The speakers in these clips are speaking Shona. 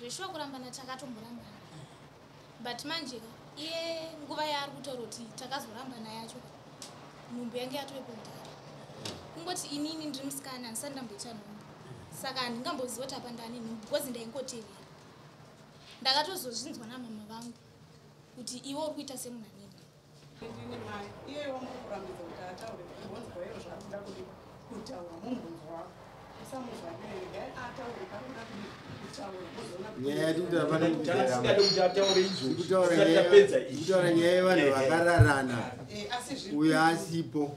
Zveshuwa kurambana takatomborambana, but manje iye nguva yaari kutaura kuti takazorambana yacho, nhumbu yange yatovepo kudhara. Kungoti inini ndiri musikana, handisati ndamboita nhumbu, saka handingamboziva kuti apa ndane nhumbu because ndaingotevera. Ndakatozozvinzwa namama vangu kuti iwe uri kuita semunhu anini. Ndini mai iye wamuri kurambidza kuti ataure kubvunzwa iro zvaari kuda kudi kutaura. Mubvunzo wako usamuzvanyire, regai ataure paanoda kudi kutaura, mozoona kuti- Nyaya yatiri kutaura pano, Tasingade kuti ataure izvozvo. kutaura Tisati tapedza izvi. kutaura nyaya yevanhu vakararana. Asi zviri Uyo asipo,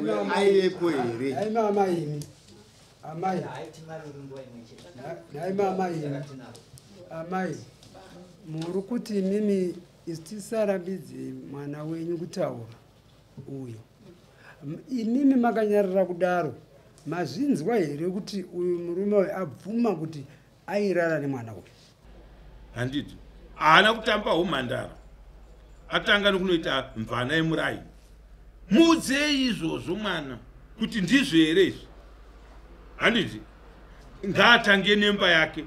uyo aivepo here? Nhai mama imi, amai. Nhai mama imi, amai, muri kuti imimi tisarambidze mwana wenyu kutaura uyo. Imimi makanyarara kudaro, mazvinzwa here kuti uyu murume uyu abvuma kuti airara nemwana uyu? Handiti haana kutamba umhandara, atanga nekunoita mvana yemurai. Muudzei izvozvo mwana kuti ndizvo here izvi. Handiti ngaatange nemba yake,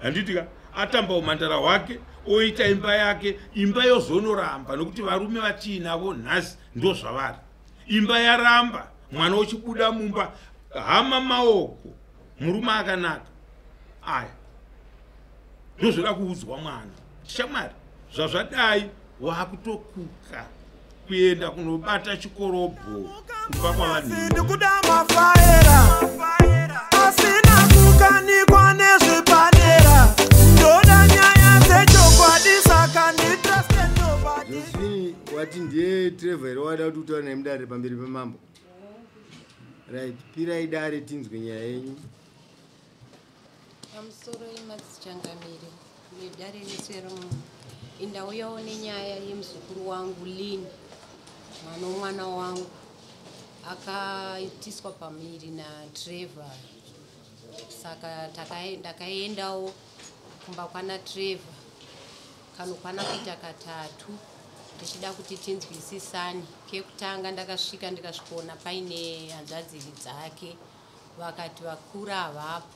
handiti ka? Atamba umhandara hwake, oita imba yake, imba yozonoramba, nokuti varume vatiinavo nhasi ndo zvavari. Imba yaramba, mwana uchibuda mumba, hama maoko, murume akanaka aya. Ndozvoda kuudzwa mwana, shamwari, zvazvadai waakutokuka kuenda kunobata chikorobho kubva kwavanhu. Ndikuda mafaera asina kukanikwa nezvepadera. Ndoda nyaya dzechokwadi, saka nditrust nobody. Josephine, wati ndiye Trevor here wada kuti utaura naye mudare pamberi pemambo? Right, pirai dare tinzwe nyaya yenyu. Pamusoro yemadzichangamire nedare nesero, indauyawo nenyaya yemuzukuru wangu Lini, mwana womwana wangu akaitiswa pamiri naTrevor. Saka ndakaendawo kumba kwana Trevor kanokwana kuita katatu ndichida kuti tinzwisisane. Kekutanga ndakasvika, ndikasvikoona paine hanzvadzi dzake, vakati vakura havapo,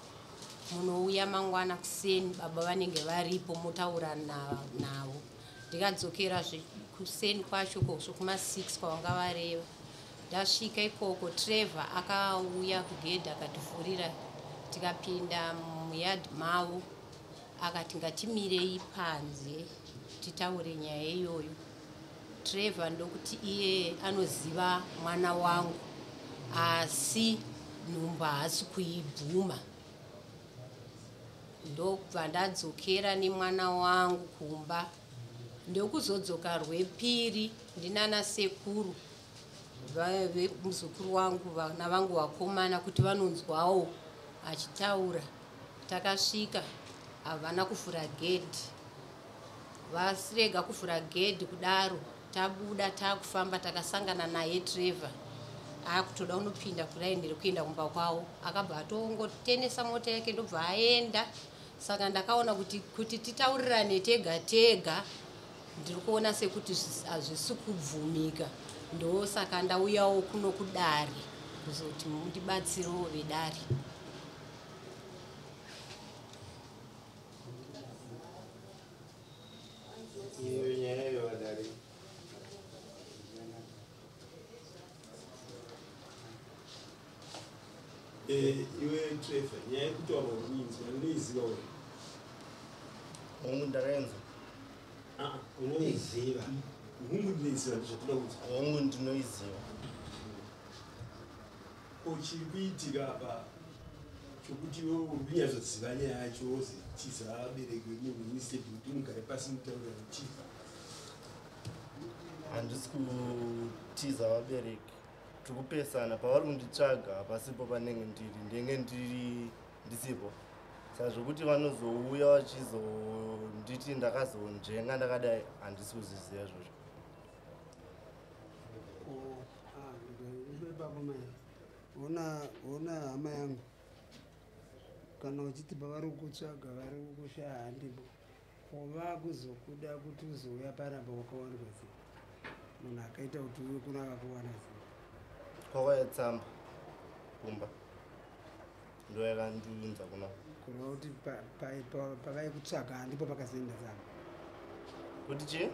munouya mangwana kuseni, baba vanenge varipo, motaura navo. Ndikadzokerazve kuseni kwacho kozvo kuma6 kwavanga vareva. Ndasvika ikoko, Trevor akauya kugedhi, akativhurira, tikapinda muyadhi mavo. Akati ngatimirei panze titaure nyaya iyoyo. Trevor ndokuti iye anoziva mwana wangu, asi nhumbu haasi kuibvuma. Ndobva ndadzokera nemwana wangu kumba. Ndokuzodzoka rwepiri ndinana sekuru vemuzukuru wangu, vana vangu vakomana, kuti vanonzwawo achitaura. Takasvika, havana kuvhura gedhi. Vasirega kuvhura gedhi kudaro, tabuda taakufamba, takasangana naye Trevor akutoda kunopinda kuraini rekuenda kumba kwavo. Akabva atongotenesa mota yake, ndobva aenda. Saka ndakaona kuti titaurirane tega tega, ndiri kuona sekuti hazvisi kubvumika. Ndosaka ndauyawo kuno kudare kuzoti mundibatsirewo vedare. Iyo nyaya iyo, vadare. Iwe Trevor, nyaya yekutaura unoinzwa, unoiziva wena? Hongu, ndakainzwa. Ah, unoiziva? Hungu, ndinoiziva, ndizvatoda kunzwa. Hongu, ndinoiziva. Ko chiri kuitika apa chokuti iwe uri kunyatsoziva nyaya yacho, wozotiza vabereki vemunhu instead kuti mugare pasi mutaurira kuti? Handisi kutiza vabereki, tiri kupesana. Pavari kunditsvaga hapasipo panenge ndiri, ndenge ndiri ndisipo. Saka zvokuti vanozouya vachizonditi ndakazonzvenga ndakadai, handisi kuzviziva izvozvo. Baba mai, ona, ona hama yangu, kana uchiti pavari kutsvaga vari kukushaya, handipo vakuzokuda kuti uzouya panapa. Wakawanikwa sei? Munhu akaita kuti uye kuno akakuwana sei? Kwakauya tsamba kumba, ndo yakandiunza kuno. Kureva kuti pavaikutsvaga handipo pakazoenda tsamba. Kuti chii?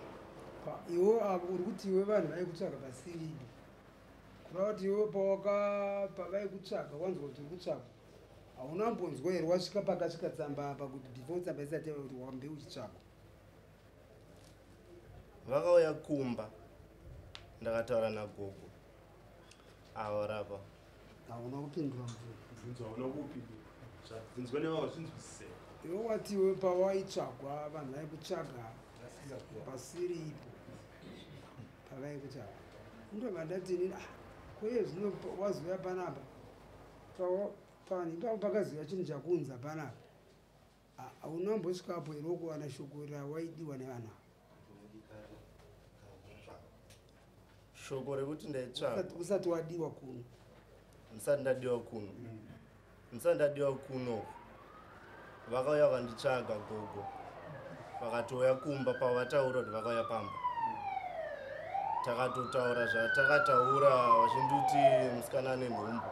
Iwe avo uri kuti iwe vanhu vaikutsvaga pasiripo. Kureva kuti iwe pavaikutsvaga wanzwa kuti uri kutsvagwa, hauna mbonzwa here wasvika pakasvika tsamba apa kuti before tsamba isati yauya kuti wambe uchitsvagwa? Vakauya kumba, ndakataura nagogo avo rapa. Hauna kupindura mubvunzo. Mubvunzo hauna kuupindura. Zvabvunzwa nevavo zvinzwisise. Iwe wati iwe pawaitsvagwa vanhu vaikutsvaga pasiri ipo pavaikutsvaga. Ndobva ndati inini, koiye zvino wazouya panapa, panhu ipapo pakazouya chinhu chakuunza panapa. Hauna kumbosvikapo here wokuwana shoko rawaidiwa nevanhu ava? Shoko rekuti ndaitsvaga. Usati wadiwa kuno. Ndisati ndadiwa kuno. Ndisati ndadiwa kuno. Vakauya vanditsvaga gogo. Vakatouya kumba pavataura kuti vakauya pamba. Takatotaura zvatakataura vachinditi musikana ane nhumbu.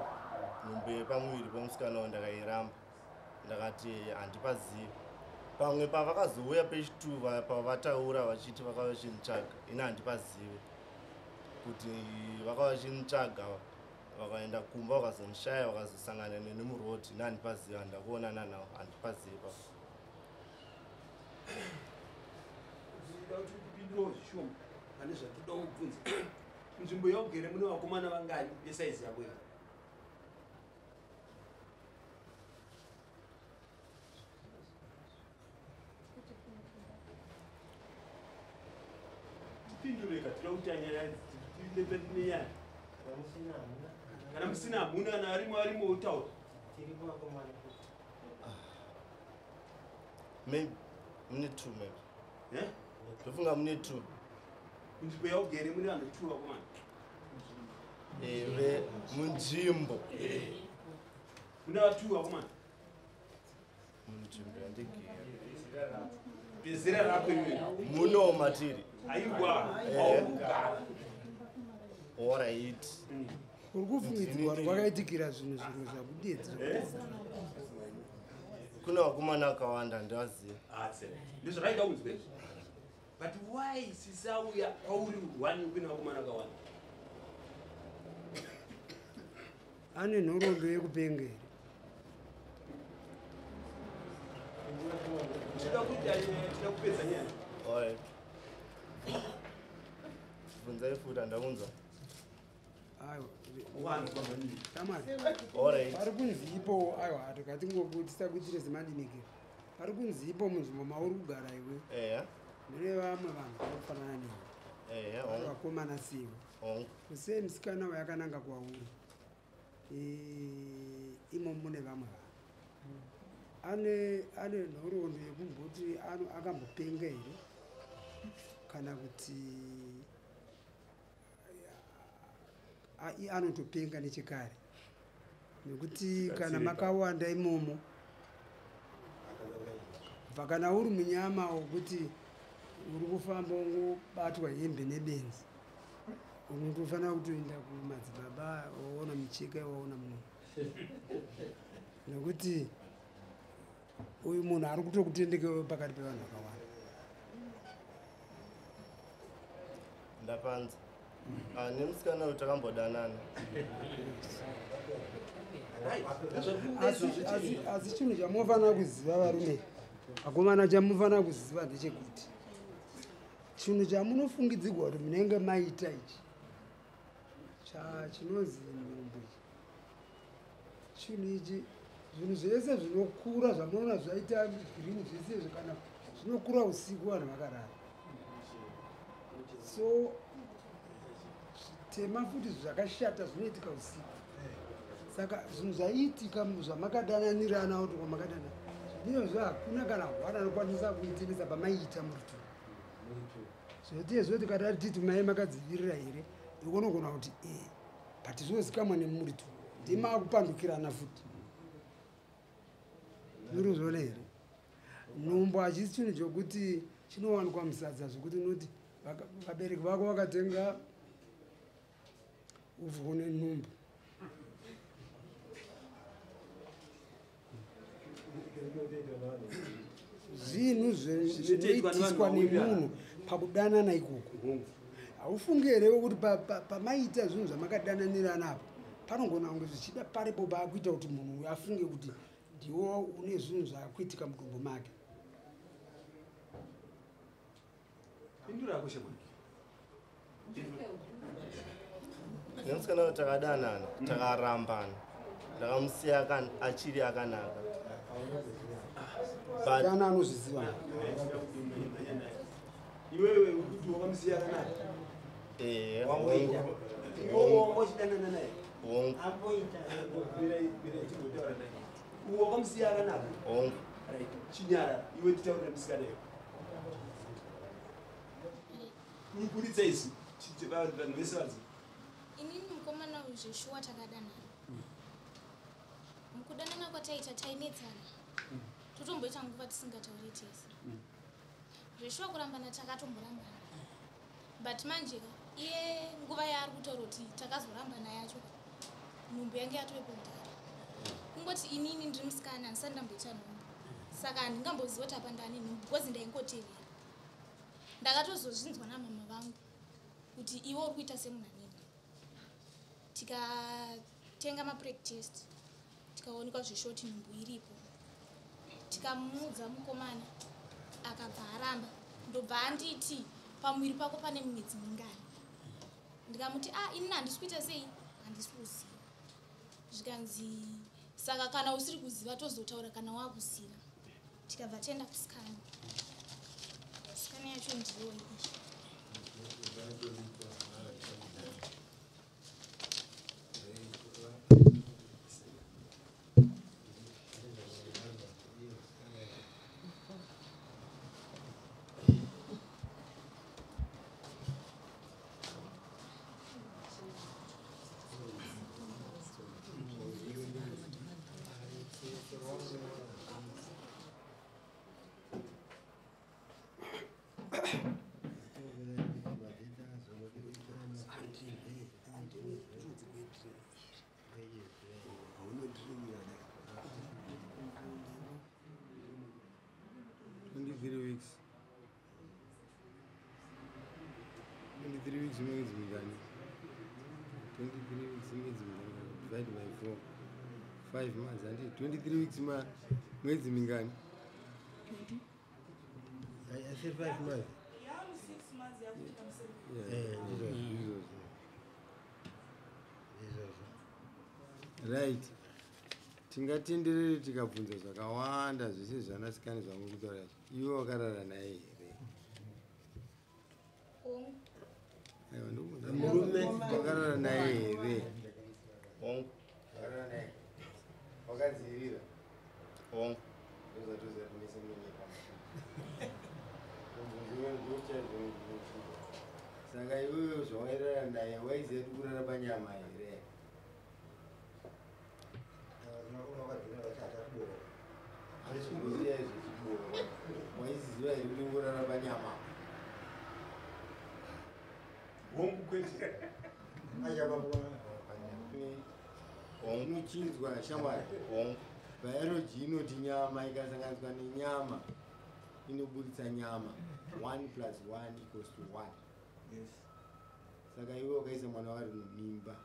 Nhumbu yepamuviri pemusikana uyu ndakairamba. Ndakati handipazivi. Pamwe pavakazouya pechitu pavataura vachiti vakauya vachinditsvaga, ini handipazivi. Kuti vakauya vachinditsvaga vakaenda kumba vakazondishaya vakazosangana neni muroad, ini handipazivi, handina kuonana navo, handipazivi pa. Ndinoda kuti upindurewo zvishoma pane zvatoda kubvunza. Nzvimbo yaugere mune vakomana vangani vesaizi yako iyi? Tipindure ka, tinoda kuti nyaya tiende nenyaya. Kana musina hamuna, kana arimo arimo otaura. Tiripo vakomana. Maybe mune 2 maybe. Eh? Ndofunga mune 2. Munzvimbo yaugere mune vanhu 2 vakomana. Eve munzvimbo. Mune vanhu 2 vakomana. Munzvimbo yandigere. Vezera rako iwe. Muno matiri. Aiwa. Augara. All right. Uri kufungidzirwa rwakaitikira zvinhu zvimwe zvakudedza. Kune vakomana vakawanda ndivaziva. Ndizvakaita kunzwa izvi. But why sisauya kwauri one kune vakomana vakawanda? Ane nhoroondo yekupenga here? Tinoda kuita nyaya, tinoda kupedza nyaya. All right. Bvunzai futi handakunzwa. Aiwa. Wanzwa mani. Tamari. All right. Pari kunzi ipo, aiwa, tikatingokuti kuitire semadimikira. Pari kunzi ipo munzvimbo mauri kugara iwe. Eya. Mune vamwe vanhu vakafanana newe. Eya, Vari hongu. vakomana sewe. Hongu. Kusei musikana wayakananga kwauri. Imo mune vamwe vanhu. Ane nhoroondo yekumboti akambopenga here? Kana kuti anotopenga nechekare. Nekuti kana Batsirika. makawanda imomo, bva kana uri munyama wokuti uri kufamba ungobatwa hembe nebenzi, unotofanira kutoenda kumadzibaba waona micheka waona munhu. Nekuti uyu munhu ari kutokutendeka pakati pevanhu vakawanda. Ndapanza. Nemusikana uyu takambodanana. Asi chinhu chamunofanira kuziva varume, vakomana, chamunofanira kuziva ndechekuti chinhu chamunofungidzirwa kuti munenge maita ichi chinonzi nhumbu ichi, chinhu ichi, zvinhu zvese zvinokura zvamunoona zvaita green zvese izvi, kana zvinokura usiku vanhu vakarara. So zvitema futi zvakashata zvinoitika usiku. Saka zvinhu zvaiitika zvamakadananirana kuti kwamakadanana, ndizvozvo hakuna kana hwana anokwanisa kuitenesa pamaiita muri two. Zvoti izvo tikada titi mai makadzivirira here, iwe unogona kuti but zvinozikamwa nemuri two, ndima akupandukirana futi. Muri kuzviona here? Nhumbu hachisi chinhu chokuti chinowanikwa musadza zvekuti unoti vabereki vako vakatenga uvhu nenhumbu. Zvinhu zvinoitiswa nemunhu pakudanana ikoko. Haufungi here kuti pamaita zvinhu zvamakadananirana apo panogona kunge zvichida paripo paakuita kuti munhu uyu afunge kuti ndiwo une zvinhu zvaakuitika mudumbu make. Nemusikana takadanana, takarambana. Ndakamusiya achiri akanaka. Kana anozviziva. Iwewe kuti wakamusiya akanaka. Eh, wamboita. Iwe wachidanana naye. Hongu. Amboita. Uwo wakamusiya akanaka. Hongu. Right. Chinyara, iwe titaurira musikana iwe. Muburitsa izvi vanhu vese vazi. Inini mukomana uyu zveshuwa takadanana. Mukudanana kwataita tainetsana. Totomboita nguva tisingatauri tese. Zveshuwa kurambana takatomborambana. But manje iye nguva yaari kutaura kuti takazorambana yacho nhumbu yange yatovepo kudhara. Kungoti inini ndiri musikana handisati ndamboita nhumbu. Saka handingamboziva kuti apa ndane nhumbu because ndaingotevera. Ndakatozozvinzwa namama vangu kuti iwe uri kuita semunhu anini. Tikatenga mapreg test tikaonekwa zveshoti nhumbu iripo. Tikamuudza mukomana akabva aramba. Ndobva anditi pamuviri pako pane mwedzi mingani. Ndikamuti ah inini handisi kuita sei? Handisi kuziva. Zvikanzi saka kana usiri kuziva tozotaura kana wakuziva. Tikabva taenda kusikana. Sikana yacho ndiyo iyi. Weeks. 23 weeks mwedzi mingani? 23 weeks mwedzi mingani? Divide by 4. 5 months. Handi 23 weeks ma mwedzi mingani? I said 5 months. 6 months Yeah. Right. Tingatenderere tikabvunza zvakawanda zvese zvanasikani zvangu kutaura. Iwe wakarara naye here? Aiwa ndobvunza. Murume wakarara naye here? Hongu. Wakarara naye. Wakadzivirira? Hongu. Ndozvatoziva kuti mese munonyepa. Saka iwewe zvawairara naye waiziva kuti kurara panyama here? Waiziva here kuti ngorara panyama? Hongu kwete. Unochinzwa shamwari. Hongu. Biology inoti nyama ikasanganiswa nenyama inoburitsa nyama. 1 + 1 = 1. Yes. Saka iwe wakaisa mwana wari mumimba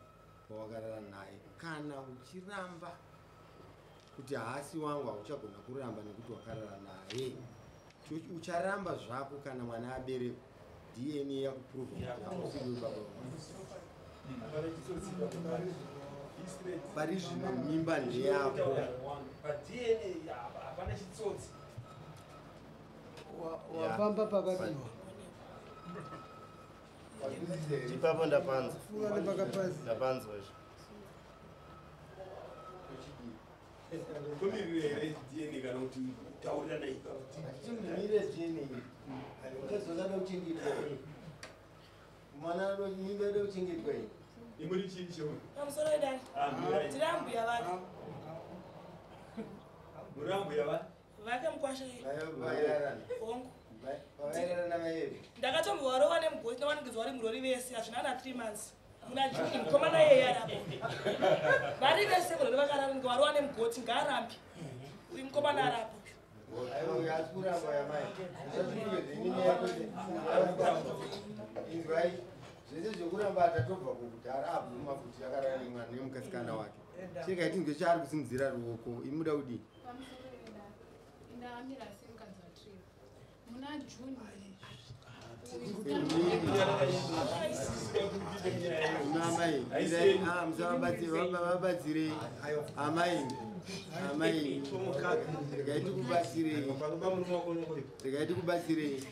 wawakarara naye. Kana uchiramba kuti haasi wangu hauchagona kuramba nekuti wakarara naye. Ucharamba zvako kana mwana aberekwa. DNA yakuprova kuti hausiri baba vamwana. Pari zvino mimba ndeyako. PaDNA hapana chitsotsi. Wafamba pakadiwa. Ipapo ndapanzwa. Fura nepakapasi. Ndapanzwa izvo. Tomirire here DNA kana kuti taurirana ipapo? Timbomire DNA. Uchazoda kuchengetwa. Mwana mimba inoda kuchengetwa iyi. Imuri chii chewe? Pamusoro idani. Tiri ambuya vake. Muri ambuya vake? Vake mukwasha iye. Vairarana. Hongu. Vairarana vayevi. Ndakatombovarova nemugoti ndawanikidzwa vari murori vese hazvina na 3 months. Muna June mukomana iyeye arapo. Vari vese murori vakarara ndikavarova nemugoti ngaarambe. Uyu mukomana arapo. Aiwa, asi kuramba yamai inzwai zvese zvekuramba tatobva kukudhara abvuma kuti akarara nemwana nemukasikana wake. Chega tinzwe chaari kusimudzira ruoko, imuda kudii? Pamusoro ndakamira semukadzi waTrevor muna June. Amai, musavabatsirei amai, amai, regai tikubatsirei, regai tikubatsirei.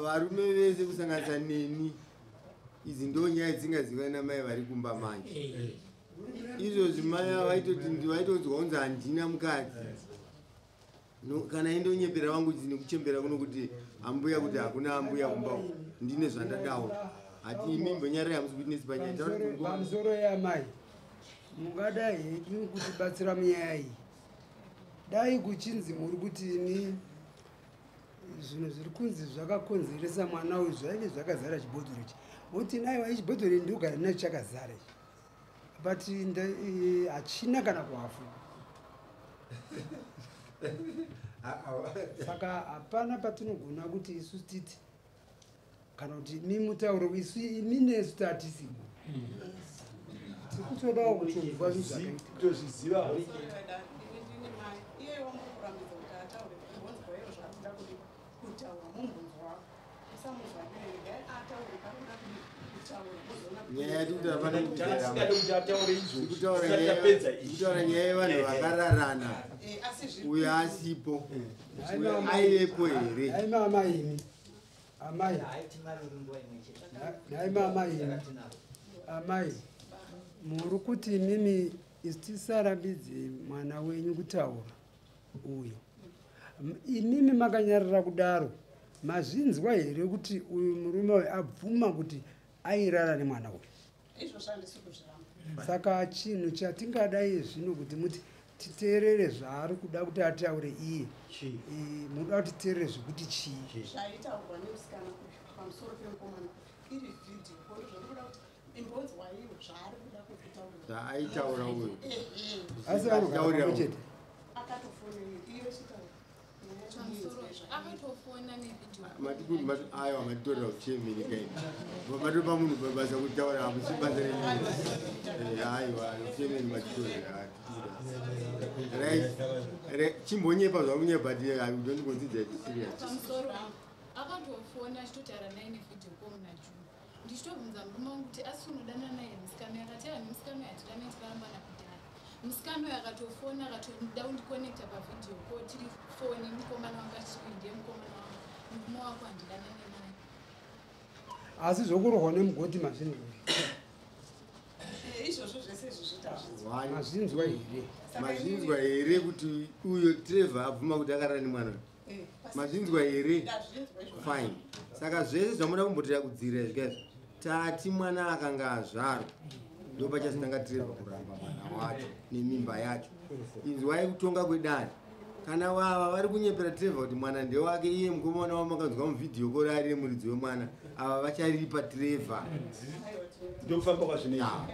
Varume vese kusanganisa neni, idzi ndo nyaya dzingaziva namai vari kumba manje. Izvozvi mai ava vaitoti vaitonzwa kunzi handina mukadzi. No, kana indonyepera vangu nekuchembera kuno kuti ambuya, kuti hakuna ambuya kumba uku, ndine zvandadawo. Hati imi mbonyarira, hamusi witness panyaya. Taura kuti Pamusoro yamai, mungadai henyu kutibatsira munyaya iyi. Dai kuchinzi muri kuti imi zvinhu zviri kunzi zvakakonzeresa mwana uyu zvaive zvakazara chibhodhoro ichi, moti naiwa ichibhodhoro iyi ndogara nacho chakazara ichi, but hachina kana kuhafu, saka hapana patinogona kuti isu titi kana kuti imi mutauro isu imi nesu tatisimo, tiri kutodawo kutonzwa zvinhu zvakaitika. Tozviziva. Iye wamuri kurambidza kuti ataure, kumbonzwa iro zvaari kuda kutaura, mumbunzwa usamuzvakire, regai ataure paari kuda kutaura, mozoona kuti- Nyaya yatiri kutaura pano Tasingade kuti ataure izvozvo. kutaura Tisati tapedza izvi. kutaura nyaya yevanhu vakararana. Asi zviri Uyo asipo, uyo aivepo here? Nhai mama imi, amai, nhai mama imi, amai, muri kuti imimi isu tisarambidze mwana wenyu kutaura uyo. Imimi makanyarara kudaro, mazvinzwa here kuti uyu murume uyu abvuma kuti airara nemwana uyu? Izvozvo handisi kuzviramba. Saka chinhu chatingadai zvino kuti muti titeerere zvaari kuda kuti ataure iye, munoda kuti titeerere zvekuti chii? Zvaitaurwa nemusikana uyu pamusoro pemukomana uyu iri vhidhiyo koro, zvandikuda kuti imbonzwa iwo zvaari kuda kutaura. Zvaaitaura uyu. Asi vanogara pamwe chete? Akatofonera iyo ichitaura. Pamusoro akatofona nevhidhiyo. Matikuti aiwa, matitorera uchemeni kaini, matopa munhu basa kutaura, hamusi basa renyu. Aiwa, uchemeni matitorera. Right, chimbonyepa zvamunyepa, but I don't consider it serious. Pamusoro akatofona achitotaura naye nevhidhiyo ko muna June. Ndichitobvunza murume wangu kuti asi unodana naye musikana uyu? Akati aiwa, nemusikana uyu hatidane, takarambana kudhara. Musikana uyu akatofona akatoda kundikonekta pavhidhiyo ko tiri foni, mukomana wangu achiti uyu ndiye mukomana wangu, murume wako handidanane naye. Asi zvokurohwa nemugoti mazvinzwa? Izvozvo zvese izvozvo tazvinzwa. One. Mazvinzwa here? Mazvinzwa here kuti uyo Trevor abvuma kuti akarara nemwana uyu? Mazvinzwa here? Ndazvinzwa izvozvo. Fine, saka zvese zvamuda kumbotira kudzirira zvikaizvo, tati mwana akanga azvarwa ndopachazotanga Trevor kuramba mwana wacho nemimba yacho. Inzwai kutonga kwedare. Kana vava vari kunyepera Trevor kuti mwana ndewake, iye mukomana wamakanzwa muvhidhiyo kori ari muridzi wemwana, ava vacharipa Trevor. Ndokufamba kwazvinoita.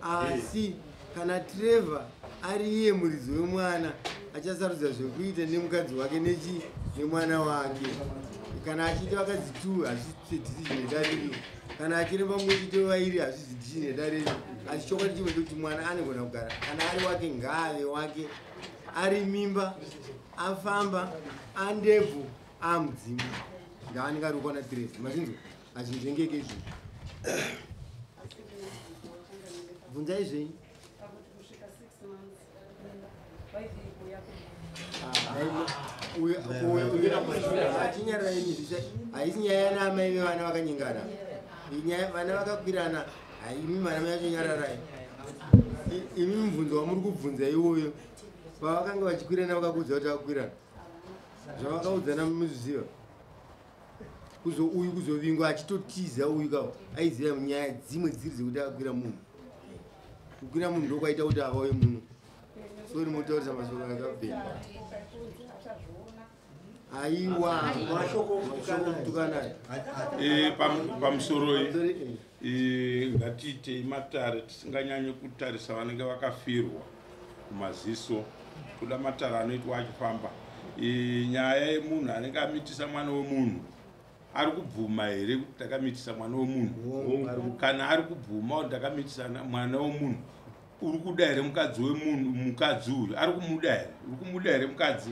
Asi kana Trevor ari iye muridzi wemwana, achasarudza zvekuita nemukadzi wake nechi nemwana wake. Kana achiita vakadzi two, hazvisi decision yedariro. Kana achiremba mumwe chete vairi, hazvisi decision yedariro. Asi chokwadi chimwe ndekuti mwana anogona kugara, kana ari wake ngaave wake, ari mimba afamba andebvu amudzimu ndaanenge ari kukwana Trevor. Mazvinzwa? Hazvinzvengeke izvozvo. Bvunzai zvenyu. Pakuti kusvika 6 months Achinyararai mizvi, haisi nyaya yana amai vevana vakanyengana. Inyaya vana vakakwirana. Imi vana manyachonyararai imi. Mubvunzo wamuri kubvunza iwoyo, pavakanga vachikwirana vakakuudza kuti vakakwirana, zvavakaudzana muzviziva? Kuzo uyu kuzovingwa achitotiza uyu kawo aiziva nyaya dzimwe dziri dzekuti akakwira munhu. Kukwira munhu ndokwaita kuti avauye muno. Sori, motaurisa mashoko akabvenda. Aiwa, mashoko okutukana. Pamusoro ngatiitei matare tisinganyanye kutarisa vanenge vakafirwa kumaziso. Toda matare anoitwa achifamba. Nyaya yemunhu anenge amitisa mwana wemunhu, ari kubvuma here kuti ndakamitisa mwana wemunhu? Kana ari kubvuma kuti ndakamitisa mwana wemunhu, uri kuda here mukadzi wemunhu? Mukadzi uyu ari kumuda here? Uri kumuda here mukadzi?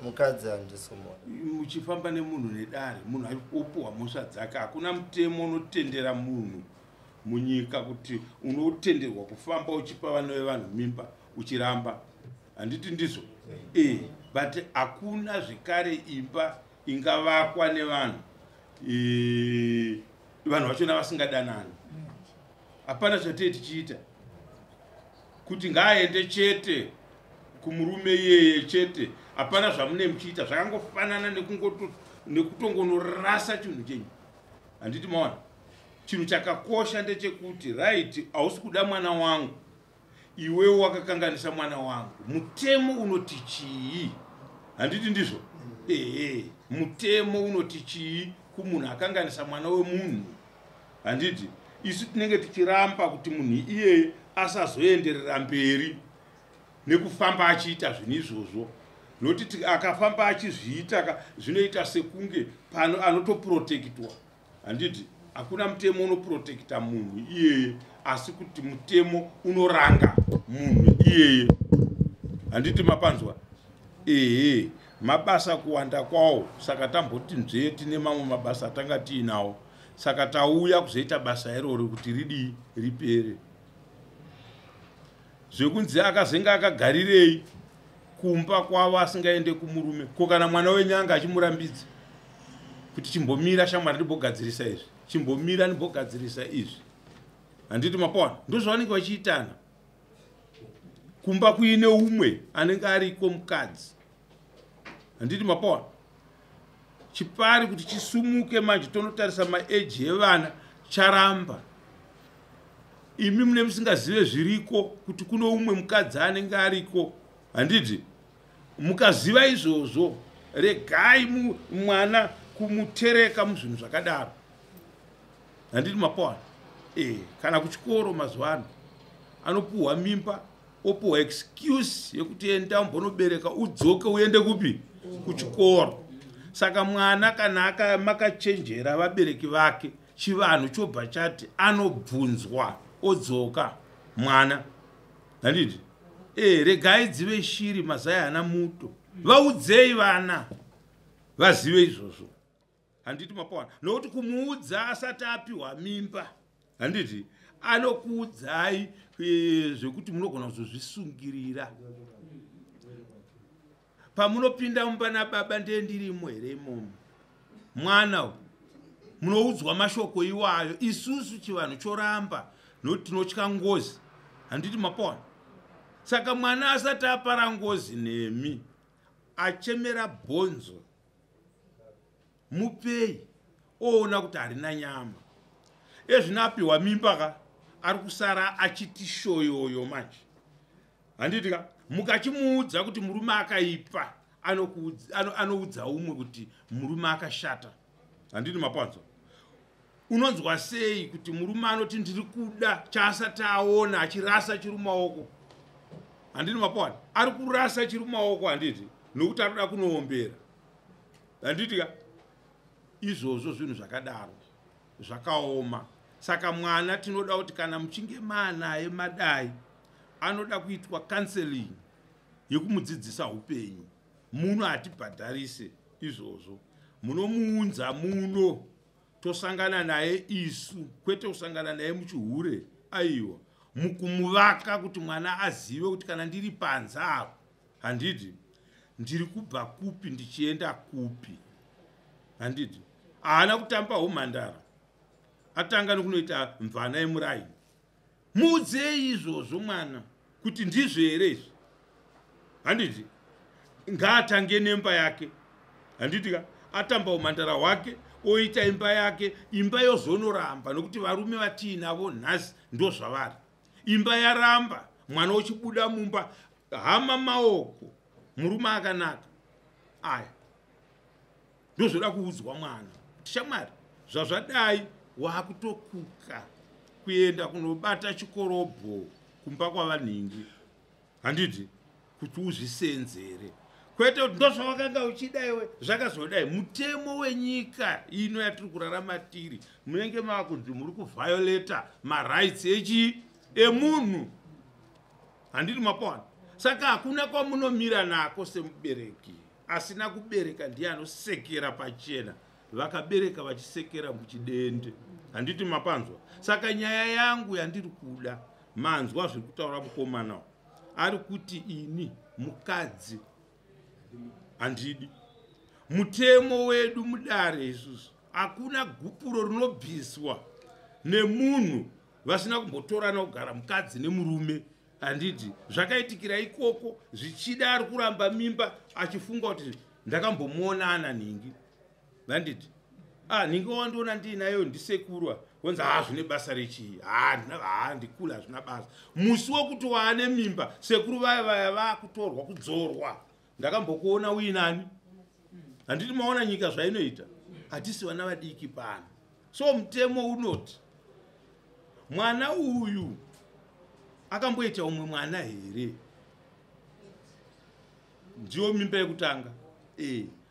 Mukadzi handisumuda. Muchifamba nemunhu nedare, munhu opuhwa mhosva dzake. Hakuna mutemo unotendera munhu munyika kuti unotenderwa kufamba uchipa vana vevanhu mimba uchiramba. Handiti ndizvo? But hakuna zvekare imba ingavakwa nevanhu vanhu vachona vasingadanani. Hapana zvatee tichiita kuti ngaaende chete kumurume iyeye chete. Hapana zvamune muchiita, zvakangofanana nekutongonorasa chinhu chenyu. Handiti maona? Chinhu chakakosha ndechekuti right, hausi kuda mwana wangu, iwewe wakakanganisa mwana wangu. Mutemo unoti chii? Handiti ndizvo? Ehe, mutemo unoti chii kumunhu akanganisa mwana wemunhu? Handiti isu tinenge tichiramba kuti munhu iyeye asazoenderera mberi nekufamba achiita zvinhu izvozvo, nokuti akafamba achizviita zvinoita sekunge pano anotoprotektwa. Handiti hakuna mutemo unoprotekta munhu iyeye, asi kuti mutemo unoranga munhu iyeye. Handiti mapanzwa? Ehe, mabasa kuwanda kwawo, saka tamboti nzvee tine mamwe mabasa atanga tiinawo, saka tauya kuzoita basa iroro kuti ridii ripere. Zvekunzi akazenge akagarirei kumba kwavo asingaende kumurume, ko kana mwana wenyanga achimurambidza kuti chimbomira shamwari ndimbogadzirisa izvi, chimbomira ndimbogadzirisa izvi. Handiti mapaona? Ndozvavanenge vachiitana kumba kuine umwe anenge ariko mukadzi. Handiti mapaona? Chipari kuti chisumuke manje tonotarisa maeji evana charamba. Imi mune musingazive zviriko kuti kuno umwe mukadzi anenge ariko. Handiti mukaziva izvozvo, regai mwana kumutereka muzvinhu zvakadaro. Handiti mapaona? Kana kuchikoro mazuva ano anopuhwa mimba, opuhwa excuse yekuti enda umbonobereka udzoke uende kupi? Kuchikoro. Saka mwana kana makachenjera vabereki vake, chivanhu chobva chati anobvunzwa odzoka mwana. Handiti? Regai dzive shiri mazai ana muto. Vaudzei vana vazive izvozvo. Handiti mapaona? Nokuti kumuudza asati apiwa mimba, handiti anokuudzai zvekuti munogona kuzozvisungirira. Pamunopinda mumba nababa ndiye ndirimo here imomo? Mwana munoudzwa mashoko iwayo. Isusu chivanhu choramba nokuti tinotya ngozi. Handiti mapaona? Saka mwana asati apara ngozi nemi, achemera bhonzo, mupei oona kuti harina nyama. Ezvino apiwa mimba ka, ari kusara achiti shoyoyo manje. Handiti ka? Mukachimuudza kuti murume akaipa, anoudza umwe kuti murume akashata. Handiti mapanzwa? Unonzwa sei kuti murume anoti ndiri kuda chaasati aona achirasa chiri mumaoko? Handiti mapaona? Ari kurasa chiri mumaoko, handiti? Nokuti ari kuda kunoombera. Handiti ka? Izvozvo zvinhu zvakadaro zvakaoma. Saka mwana tinoda kuti kana muchinge maanaye madai, anoda kuitwa counseling yekumudzidzisa upenyu. Muno hatibhadharise izvozvo. Munomuunza muno tosangana naye isu, kwete kusangana naye muchihure. Aiwa, mukumuvaka kuti mwana azive kuti kana ndiri panze apo, handiti ndiri kubva kupi ndichienda kupi. Handiti haana kutamba humhandara, atanga nekunoita mvana yemuraini. Muudzei izvozvo mwana kuti ndizvo here izvi. Handiti ngaatange nemba yake. Handiti ka? Atamba umhandara hwake oita imba yake, imba yozonoramba nokuti varume vatiinavo nhasi ndozvavari. Imba yaramba, mwana ochibuda mumba, hama maoko, murume akanaka. Aya ndozvoda kuudzwa mwana. Shamwari, zvazvadai wakutokuka. Kuenda kunobata chikorobho kumba kwavanhingi, handiti, kuti uzvisenzere, kwete kuti ndozvawakanga uchida iwe, zvakazodai. Mutemo wenyika ino yatiri kurarama tiri, munenge mava kunzi muri kuvhiolata marights echi emunhu, handiti mapawana? Saka hakuna kwamunomira nako semubereki. Asina kubereka ndiye anosekera pachena, vakabereka vachisekera muchidende, handiti mapanzwa? Saka nyaya yangu yandiri kuda, manzwa zviri kutaura mukomana, ari kuti ini mukadzi handidi. Mutemo wedu mudare isusu, hakuna gupuro rinobviswa nemunhu vasina kumbotorana kugara mukadzi nemurume, handiti? Zvakaitikira ikoko, zvichida ari kuramba mimba achifunga kuti ndakambomuonana nhingi, handiti? Ah, nhingi wandiona ndiinayo ndisekurwa, wenzi ha, zvine basa rechii? Ha, ndikula, hazvina basa. Musi wekuti waane mimba, sekuru vaya vaya vakutorwa kudzorwa, ndakambokuona uinani, handiti? Maona nyika zvainoita, hatisi vana vadiki pano. So mutemo unoti mwana uyu akamboita umwe mwana here? Ndiyo mimba yekutanga.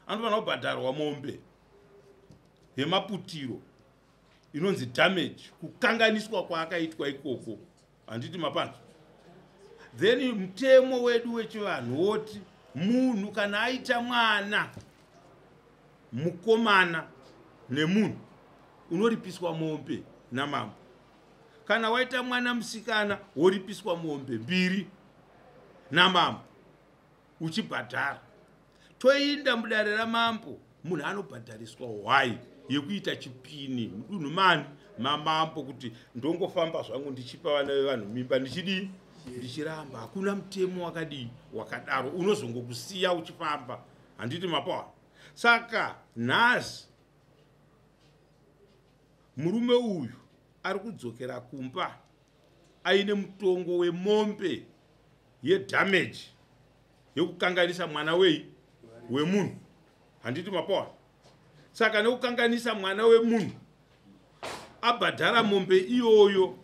Anofanira kubhadharwa mombe yemaputiro inonzi damage, kukanganiswa kwaakaitwa ikoko, handiti mapanzwa? Then mutemo wedu wechivanhu woti munhu kana aita mwana mukomana nemunhu, unoripiswa mombe namambo. Kana waita mwana musikana, woripiswa mombe mbiri namambo, uchibhadhara. Toinda mudare ramambo, munhu anobhadhariswa hwai yekuita chipini mudunhu mani mamambo, kuti ndongofamba zvangu ndichipa vana vevanhu mimba, ndichidii, ndichiramba. Hakuna mutemo wakadii wakadaro, unozongokusiya uchifamba, handiti mapawa? Saka nhasi murume uyu ari kudzokera kumba aine mutongo wemombe yedamage yekukanganisa mwana wei wemunhu, handiti mapawa? Saka nekukanganisa mwana wemunhu, abhadhara mombe iyoyo,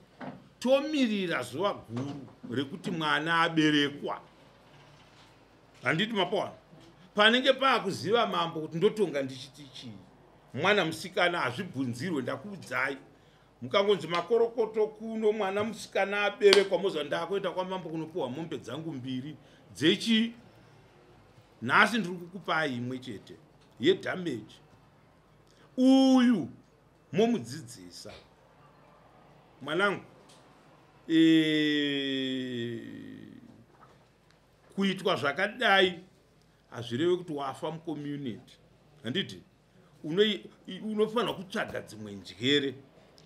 tomirira zuva guru rekuti mwana aberekwa, handiti mapawa? Panenge paakuziva mambo kuti ndotonga ndichiti chii. Mwana musikana hazvibvunzirwe, ndakuudzai. Mukangonzi makorokoto kuno, mwana musikana aberekwa, moziva ndakuenda kwamambo kunopiwa mombe dzangu mbiri dzechi. Nhasi ndiri kukupai imwe chete yedamage. Uyu momudzidzisa, mwanangu, kuitwa zvakadai hazvirevi kuti wafa mucommunity, handiti? Unofanira kutsvaga dzimwe njere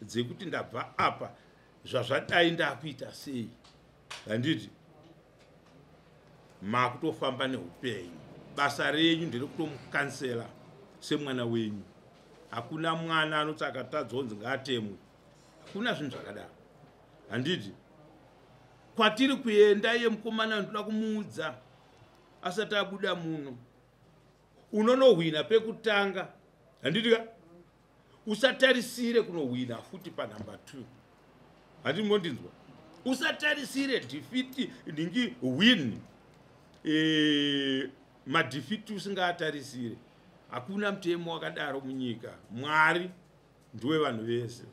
dzekuti ndabva apa, zvazvadai, ndakuita sei, handiti? Makutofamba neupenyu. Basa renyu nderekutomucounsela semwana wenyu. Hakuna mwana anoti akatadza onzi ngaatemwe, hakuna zvinhu zvakadaro, handiti? Kwatiri kuenda, iye mukomana ndoda kumuudza asati abuda muno, unonohwina pekutanga, handiti ka? Usatarisire kunohwina futi panhamba 2, handiti mondinzwa? Usatarisire defeat, ndingi win, madefeat usingatarisire. Hakuna mutemo wakadaro munyika. Mwari ndiwe vanhu vese,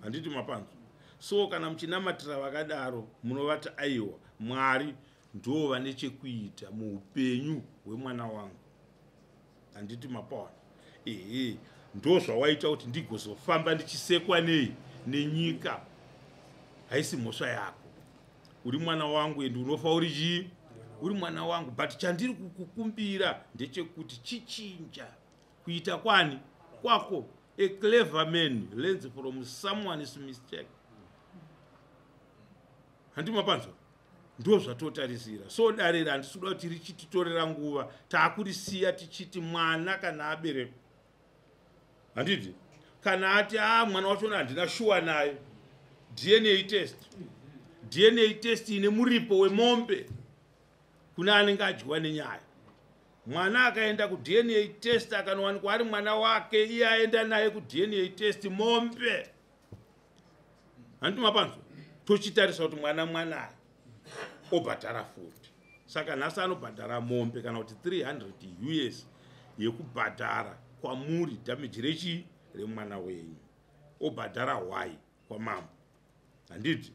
handiti mapanzwa? So kana muchinamatira vakadaro, munovati aiwa, Mwari ndo vane chekuita muupenyu hwemwana wangu, handiti mapawana? Ehe, ndo zvawaita kuti ndigozofamba ndichisekwa nei nenyika. Haisi mhosva yako, uri mwana wangu, and unofa uri chii? Uri mwana wangu. But chandiri kukukumbira ndechekuti chichinja kuita kwani kwako. A clever man learns from someone's mistake, handi mapanzwa? Ndo zvatotarisira. So dare handisi kuda kuti richititorera nguva, taakurisiya tichiti mwana kana aberekwa, handiti? Kana ati a mwana wachona handina shuwa naye, DNA test. DNA test ine muripo wemombe kune anenge adyiwa nenyaya. Mwana akaenda kuDNA test, akanowanikwa ari mwana wake, iye aenda naye kuDNA test, mombe. Handiti mapanzwa? Tochitarisa kuti mwana mwanai obhadhara futi. Saka nhasi anobhadhara mombe kana kuti 300 US yekubhadhara kwamuri damage rechii remwana wenyu. Obhadhara hwai kwamambo. Handiti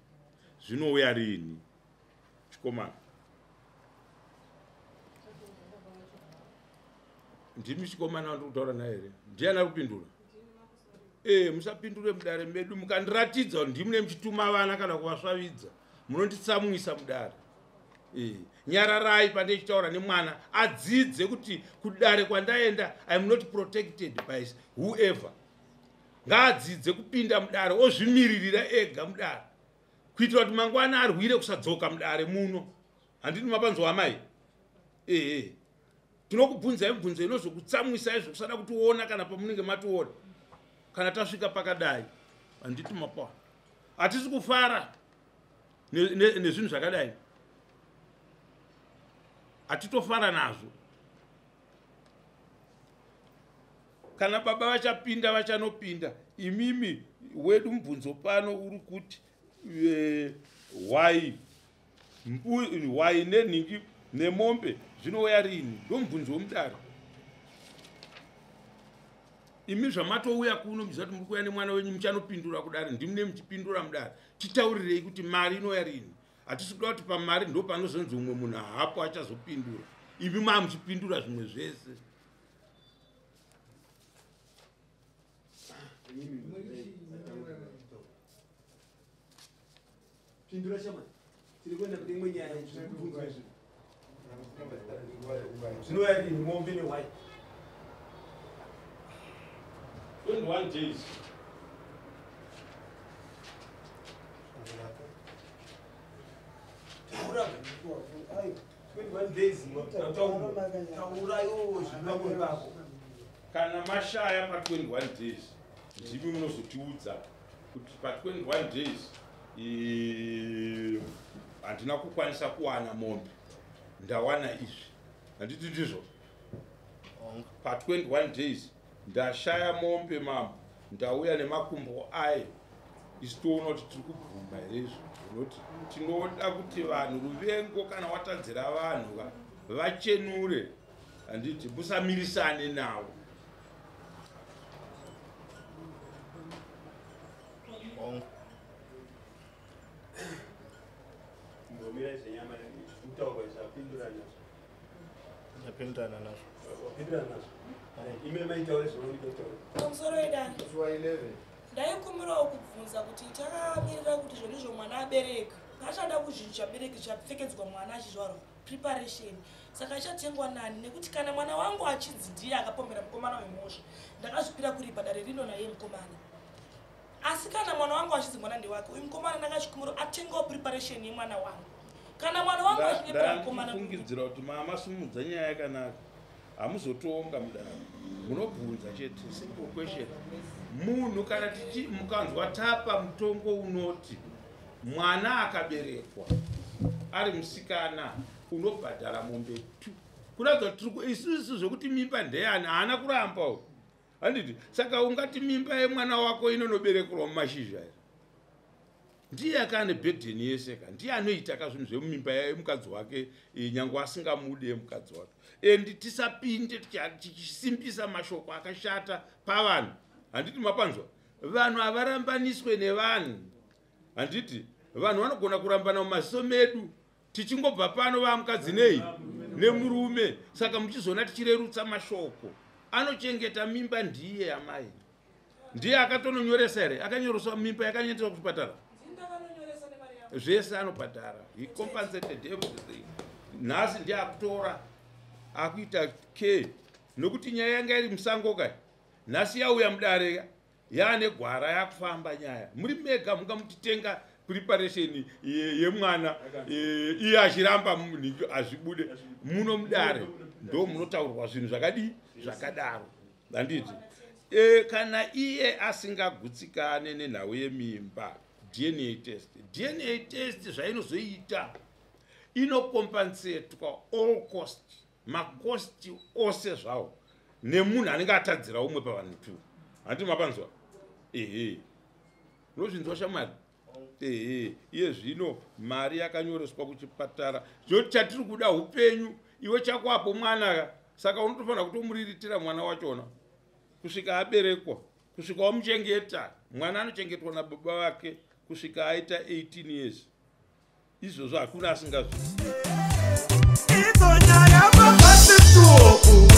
zvinouya rini chikomana? Ndimi chikomana wandiri kutaura naye here? Ndiani ari kupindura? Musapindure mudare medu mukandiratidza kuti ndimune muchituma vana kana kuvasvavidza munonditsamwisa mudare. Nyararai pandechitaura nemwana adzidze kuti kudare kwandaenda I am not protected by whoever. Ngaadzidze kupinda mudare ozvimiririra ega mudare kuitira kuti mangwana arwire kusadzoka mudare muno. Handiti mapanzwa amai? Tinokubvunzai mibvunzo inozokutsamwisai zvokusada kutiona kana pamunenge mationa kana tasvika pakadai. Handiti mapa hatisi kufara nezvinhu zvakadai, hatitofara nazvo. Kana baba vachapinda vachanopinda. Imimi wedu mubvunzo pano uri kuti hwai hwai nenhingi nemombe zvinouya rini? Ndomubvunzo womudare. Imi zvamatouya kuno muchiziva kuti muri kuuya nemwana wenyu muchanopindura kudare, ndimune muchipindura mudare. Titaurirei kuti mari inouya rini? Hatisi kuda kuti pamari ndo panozonzi umwe munhu hapo achazopindura. Imi maa muchipindura zvimwe zvese. Pindura shamani. Tiri kuenda kune imwe nyaya zviri izvi. Zvinouya rini mombe nehwai? 21 days. Taura. 21 days taurayo zviri pako. Kana mashaya pa 21 days ndimi munozotiudza kuti pa 21 days handina kukwanisa kuwana mombe, ndawana izvi. Handiti ndizvo? Pa 21 days ndashaya mombe mambo, ndauya nemakumbo ayo. Isu toona kuti tiri kubvuma here izvo? Unoti tinoda kuti vanhu ruvengo kana watadzira vanhu vachenure, handiti musamirisane navo. Mbomira zvenyama kutaurwa zvapindurana nazvo. Ndapindurana nazvo. Wapindurana nazvo. Ime maitaure zvaunoda kutaura. Pamusoro wedare. Musi wa 11. Ndaikumbirawo kubvunza kuti takamirira kuti zvonizvo mwana abereka pachada kuzhinji chabereki chapfekedzwa mwana achizvarwa preparation, saka ichatengwa nani? Nekuti kana mwana wangu achinzi ndiye akapombera mukomana wemhosva, ndakazvipira kuripa dare rino naiye mukomana. Asi kana mwana wangu achinzi mwana ndewake, uyu mukomana ndakachikumbira atengawo preparation yemwana wangu. Kana mwana wangu achinyepera mukomana, Ndafungidzira kuti mama simudza nyaya yakanaka. Hamuzotonga mudare, munobvunza chete, simple question. Munhu kana tichi mukanzwa tapa mutongo unoti mwana akaberekwa ari musikana unobhadhara mombe 2, kuratidza kuti tiri isusu zvekuti mimba ndeyani haana kuramba uyu, handiti? Saka ungati mimba yemwana wako inonoberekerwa mumashizha here? Ndiye akane burden yese ka, ndiye anoita ka zvinhu zvemumimba yemukadzi wake, nyange asingamude mukadzi wake. And tisapinde tichisimbisa mashoko akashata pavanhu, handiti mapanzwa? Vanhu havarambaniswe nevanhu, handiti? Vanhu vanogona kurambana mumaziso medu, tichingobva pano vamukadzi nei nemurume. Saka muchizoona tichirerutsa mashoko. Anochengeta mimba ndiye amai, ndiye akatononyoresa here? Akanyoresa mimba yakanyoresa kuchipatara zvese anobhadhara. He compensated everything. Nhasi ndiye akutora akuita ke nokuti nyaya yanga iri musango kai, nhasi yauya mudare yaane gwara yakufamba nyaya. Muri mega mungamutitenga preparation yemwana iye achiramba azvibude muno mudare? Ndo munotaurwa zvinhu zvakadii zvakadaro, handiti? Kana iye asingagutsikane nenhau yemimba, DNA test. DNA test zvainozoita, inocompensatwa all cost, macosts ose zvawo nemunhu anenge atadzira umwe pavanhu two, handiti mapanzwa? Ehe, unozvinzwa shamwari? Ehe, iye zvino mari yakanyoreswa kuchipatara. Zvoti chatiri kuda upenyu, iwe chako apo mwana ka. Saka unotofanira kutomuriritira mwana wachona kusvika aberekwa, kusvika wamuchengeta. Mwana anochengetwa nababa vake kusvika aita 18 years. Izvozvo hakuna asingazvizivi. Idzo nyaya papasituoku.